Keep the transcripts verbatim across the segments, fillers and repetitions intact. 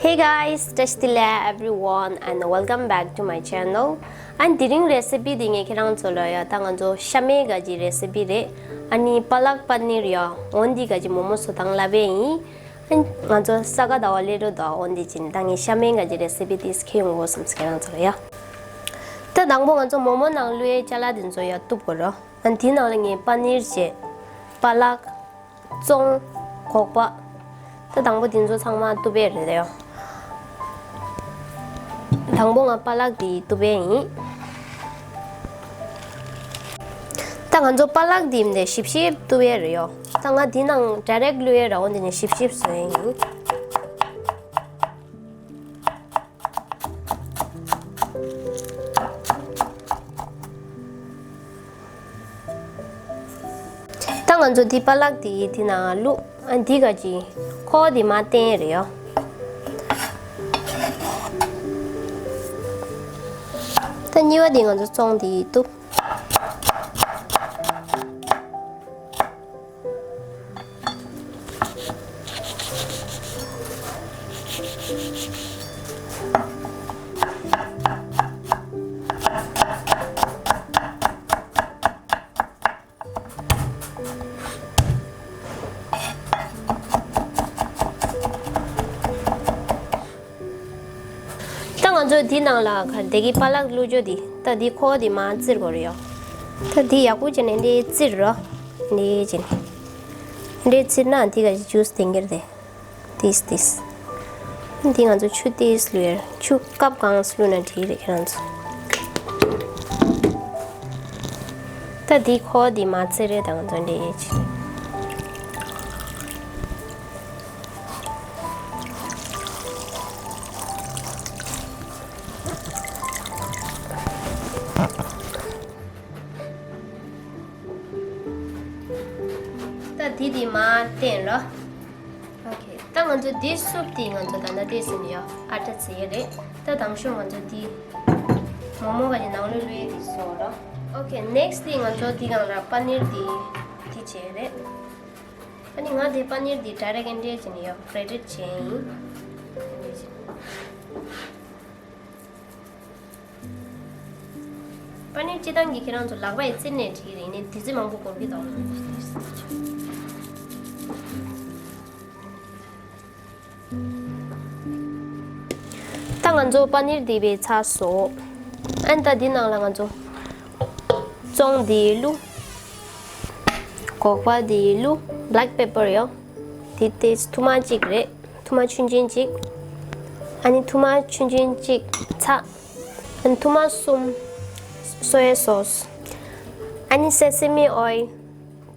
Hey guys, བཀྲ་ཤིས་བདེ་ལེགས་everyone and welcome back to my channel. ཨ་ནི་དེ་རིང་རེ་སི་པི་དེ་ངས་ཁྱེད་རང་ཚོ་ལ་ཡ་ད་ང་ཚོ་ཤ་མེད་ག་གི་རེ་སི་པི་རེད། ཨ་ནི་པ་ལག་པ་ནིར་ཡ་འོན་དེ་ག་གི་མོག་མོག་བཟོ་སྟངས་ལབ་པ་ཡིན། ཨ་ནི་ང་ཚོ་ས་ག་ཟླ་བ་སླེབས་འགྲོ་འདུག་འོན་དེ་བྱས་ནས་ད་ངས་ཤ་མེད་ག་གི་རེ་སི་པི་དེ་ཁྱེར་ཡོང་དགོས་བསམ་སོང་ཁྱེད་རང་ཚོ་ལ་ཡ། ད་དང་པོ་ང་ཚོ་མོག་མོག་ནང་བླུགས་ཡས་ཅ་ལག་དེ་ཚོ་ཡ་གཏུབ་དགོས་རེད། ཨ་ནི་དེའི་ནང་ལ་ངས་པ་ནིར་བྱས། པ་ལག་བཙོང་། སྒོག་པ། ད་དང་པོ་དེ་ཚོ་ཚང་མ་གཏུབ་པ་རེད་ཡ། དང་པོ་ང་པ་ལག་དེ་གཏུབ་པ་ཡིན། ད་ང་ཚོ་པ་ལག་དེ་མི་འདྲ་ཞིབ་ཞིབ་གཏུབ་པ་རེད་ཡ། ད་ང་དེ་ནང་direct་བླུགས་ཡ་ར་འོན་དེ་ནས་ཞིབ་ཞིབ་བཟོ་ཡ་ཡིན། ད་ང་ཚོ་འདི་པ་ལག་འདི་འདི་ནང་བླུགས། ཨ་འདི་ག་ཅི་ཁོག་འདི་མར་བསྟན་རེད་ཡོ། ད་གཉིས་པ་འདི་ང་ཚོ་བཙོང་འདི་གཏུབ། ད་ང་ཚོ་འདི་ནང་ལ་ག་འདི་གི་པ་ལག་བླུགས་རྒྱུ་འདི། ད་འདི་ཁོག་འདི་མར་བཙིར་དགོས་རེད་ཡོ། ད་འདི་ཡག་པོ་བྱས་ནས་འདི་བཙིར་རོ། འདི་བྱས་ནས། འདི་བཙིར་ན་འདི་ག་ཇུས་ལྡང་གི་རེད། ཏིས་ཏིས། འདི་ང་ཚོ་ཆུ་ཏིས་བླུགས་ཡ། ཆུ་ཀབ་གང་བླུགས་ན་འགྲིག་རེད་ཁྱེད་རང་ཚོ། ད་འདི་ཁོག་འདི་མར་བཙིར་རེད། ད་ང་ཚོ་འདི་བྱས། ད་འདི་འདི་མར་བསྟན་རོ། ཨོ་ཁེ། ད་ང་ཚོ་འདི་སུབ་འདི་ང་ཚོ་ད་ལྟ་འདི་ཟིན་ཡོ། ཨ་ཏྲ་བཙིར་ཡ་རེད། ད་དང་ཤོས་ང་ཚོ་འདི་མོག་མོག་ག་ཅི་ནང་ལོགས་བླུགས་ཡ་འདི་བཟོ་རོ། ཨོ་ཁེ། ནེགསི་འདི་ང་ཚོ་འདི་སྒང་ལ་པ་ནིར་འདི་འདི་བྱས་རེད། ཨ་ནི་ང་དེ་པ་ནིར་འདི་ཌའི་རེག་ཊི་འདི་འདྲ་བྱས་ནས་ཡོ། གྷི་རེ་ཊེཌ་བྱས་ཡིན། པ་ནིར་སྤྱིར་བཏང་གི་ཁྱེད་རང་ཚོ་ལག་པ་ཡིས་བཙིར་ནས་འགྲིག་རེད། ཡིན་ནའི་དུས་ཚོད་མང་པོ་འགོར་གི་འདུག་ད་ང་ཚོ་པ་ནིར་འདི་བྱས་ཚར་སོང་། ཨ་ནི་ད་འདི་ནང་ལ་ང་ཚོ་བཙོང་འདི་བླུགས། སྒོག་པ་འདི་བླུགས། བྷེ་ལེག་པེ་པར་ཡོ། འདི་ཏིས་ཐུར་མ་གཅིག་རེད། ཐུར་མ་ཆུང་ཆུང་གཅིག་ཨ་ནི་ཐུར་མ་ཆུང་ཆུང་གཅིག་ཚྭ། ཨ་ནི་ཐུར་མ་གསུམ་སོ་ཡ་སོ་སི། ཨ་ནི་སེ་སེ་མི་ཨོ་ཡིལ།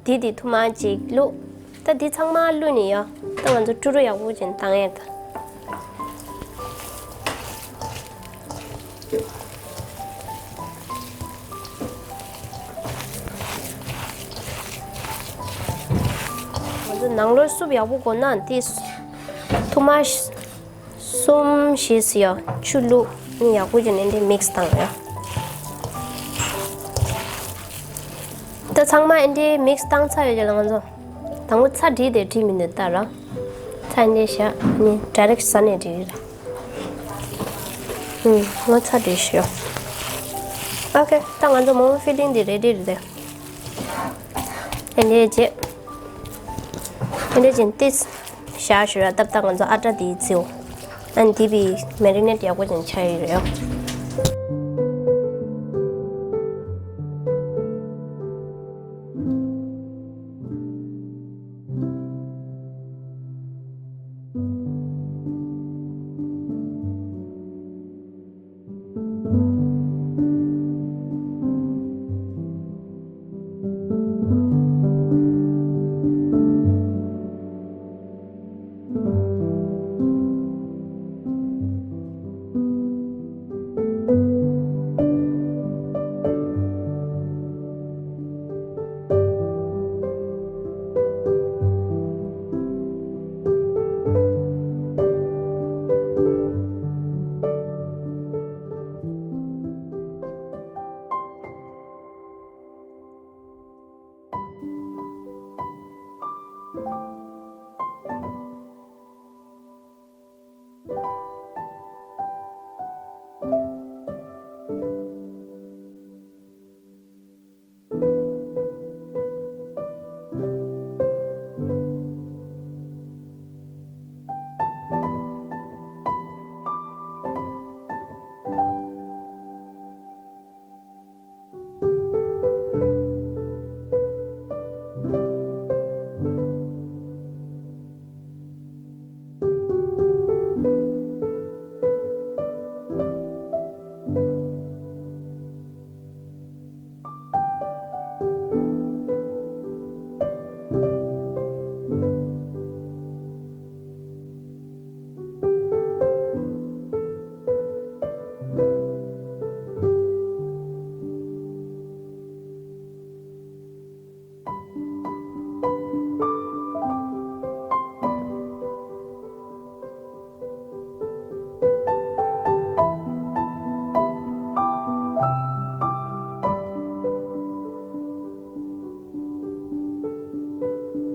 འདི་འདི་ཐུར་མ་གཅིག་བླུགས། ད་འདི་ཚང་མ་བླུགས་ནས་ཡོ། ད་ང་ཚོ་ཀྲུ་རུ་ཡག་པོ་བྱས་ནས་བཏང་ཡ་ད། ང་ཚོ་ནང་ལོགས་སུབ་ཡག་པོ་དགོས་ན་འདི་ཐུར་མ་གསུམ་བཞི་ཙམ་ཡོ་ཆུ་བླུགས་ནས་ཡག་པོ་བྱས་ནས་འདི་མིག་སི་བཏང་ཡོ། ད་ཚང་མ་འདི་འདྲའི་མིག་སི་བཏང་ཚར་ཡོད་ཀྱི་ལ་ང་ཚོ། དང་པོ་ཚྭ་སྦྲིས་ཏེ་སྦྲིས་མི་འདུག་ལྟ་ར། ཚྭ་འདི་བཞག་ནི་ཌའི་རེག་ཊི་ཟ་ནས་འགྲིག་གི་རེད། ཨུམ། ང་ཚྭ་སྦྲིས་ཞུ། ཨོ་ཁེ། ད་ང་ཚོ་མོག་མོག་ཕི་ལིང་འདི་རེ་ཌི་རེད་དེ། འདི་འདྲའི་རྗེས། འདི་འདྲའི་རྗེས་ཏིས། བཞག་ཞུ་ར་སྟབས་ད་ང་ཚོ་ཨ་ཏྲ་དེ་བཙིར། ཨ་འདི་བི་མེ་རི་ནེ་ཊི་ཡག་པོ་ཅན་ཆགས་ཡོད་རེད།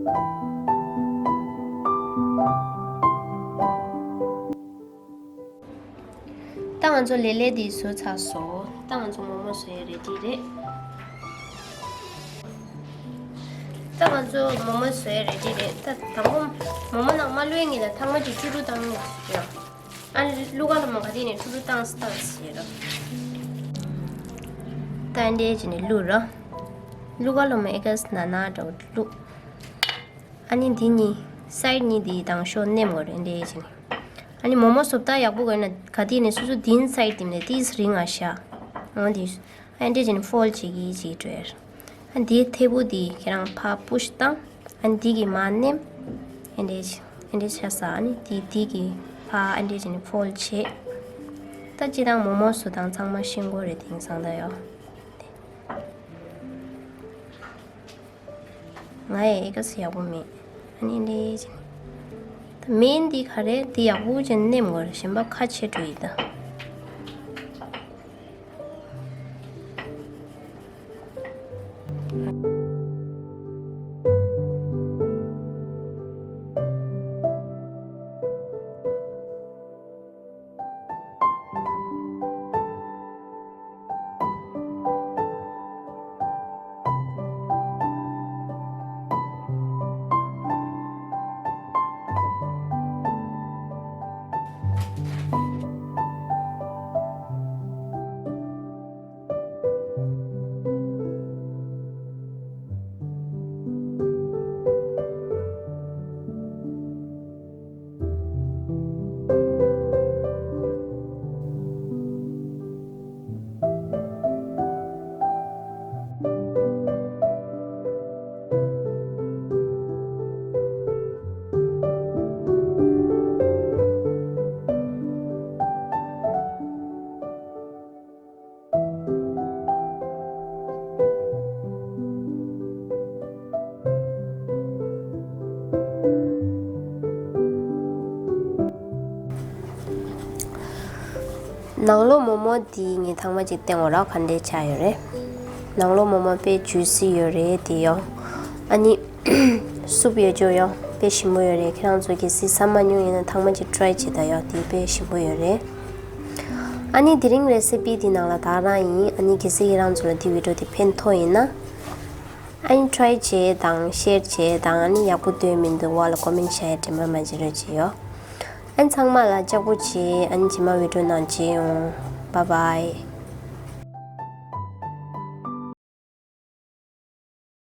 ད་ང་ཚོ་ལེ་ལེ་འདི་བཟོས་ཚར་སོང་། ད་ང་ཚོ་མོག་མོག་བཟོ་ཡ་རེ་ཌི་རེད། ད་ང་ཚོ་མོག་མོག་བཟོ་ཡ་རེ་ཌི་རེད། ད་དང་པོ་མོག་མོག་ནང་མ་བླུགས་ངེས་ལ་ཐང་མ་ཅིག་ཆུ་རུ་བཏང་ངེས་ཡ། ཨ་ལུ་ག་ལོ་མ་ག་དེ་ནས་ཆུ་རུ་བཏང་སི་བཏང་སི་བྱེད་རོགས། ད་འདྲས་ཅིག་ནས་བླུགས་རོགས། ལུ་ག་ལོ་མ་ཨེ་ག་སི་ན་ན་འདྲ་བོ་བླུགས། ཨ་ནི་འདི་གཉིས་སའིཌ་གཉིས་འདི་དང་ཤོག་མནན་དགོས་རེད། འདི་བྱས་ནས། ཨ་ནི་མོག་མོག་བཟོ་ལྟ་ཡག་པོ་དགོས་ན་ག་དུས་ནས་སོ་སོ་འདིའི་སའིཌ་འདི་ནས་ཏིས་རིང་ང་ཤ། འོ་འདི། ཨ་འདི་བྱས་ནས་ཕོལ་བྱེད་ཀྱི་བྱེད་འགྲོ་ཡར། ཨ་འདིའི་ཐད་པོ་འདི་ཁྱེད་རང་ཕར་པུཤ་བཏང་། ཨ་འདི་གི་མར་མནན། ཨ་འདི་ཨ་འདི་ཆ་ས་ཨ་ནི་འདི་འདི་གི་ཕར་ཨ་འདི་བྱས་ནས་ཕོལ་བྱེད། ད་སྤྱིར་བཏང་མོག་མོག་བཟོ་སྟངས་ཚང་མ་ཤེས་དགོས་རེད། དེང་སང་ད་ཡོ། ང་ཡི་ཨེ་ག་སི་ཡག་པོ་མེད། ཨ་ནི་འདི་བྱས་ནས། ད་མེན་འདི་ག་རེ་འདི་ཡག་པོ་བྱས་ནས་མནན་དགོས་རེད། གཞན་པ་ཁ་ཕྱེ་འགྲོ་ཡི་ད། ནང་ལོགས་མོག་མོག་འདི་ངས་ཐང་མ་ཅིག་བསྟན་འོ་ར་ག་འདྲས་ཆགས་ཡོད་རེད། ནང་ལོགས་མོག་མོག་དཔེ་ཇུ་སི་ཡོད་རེད་དེ་ཡོ། ཨ་ནི། སུབ་ཡོད་ཅོ་ཡོ། དཔེ་ཞིམ་པོ་ཡོད་རེད། ཁྱེད་རང་ཚོ་གལ་སྲིད་ཟ་མ་མྱོང་ཡིན་ན་ཐང་མ་ཅིག་ཊི་རའི་བྱེད་ད་ཡོ། དེ་དཔེ་ཞིམ་པོ་ཡོད་རེད། ཨ་ནི་དེ་རིང་རེ་སི་པི་འདི་ནང་ལ་ད་རང་ཡིན། ཨ་ནི་གལ་སྲིད་ཁྱེད་རང་ཚོ་ལ་འདི་བི་ཌི་ཡོ་དེ་ཕན་ཐོགས་ཡིན་ན། ཨ་ནི་ཊི་རའི་བྱེད་དང་ཤེར་བྱེད་དང་ཨ་ནི་ཡག་པོ་འདུག་མི་འདུག་བ་ལ་ཀོ་མེན་ཊི་བྱ་ཡ་དྲན་པ་མ་བརྗེད་རོགས་བྱེད་ཡོ། ཨ་ནི་ཚང་མ་ལ་ལྕགས་པོ་བྱེད། ཨ་ནི་རྗེས་མ་བི་ཌི་ཡོ་ནང་མཇལ་ཡོང་། བཱའི་བཱའི།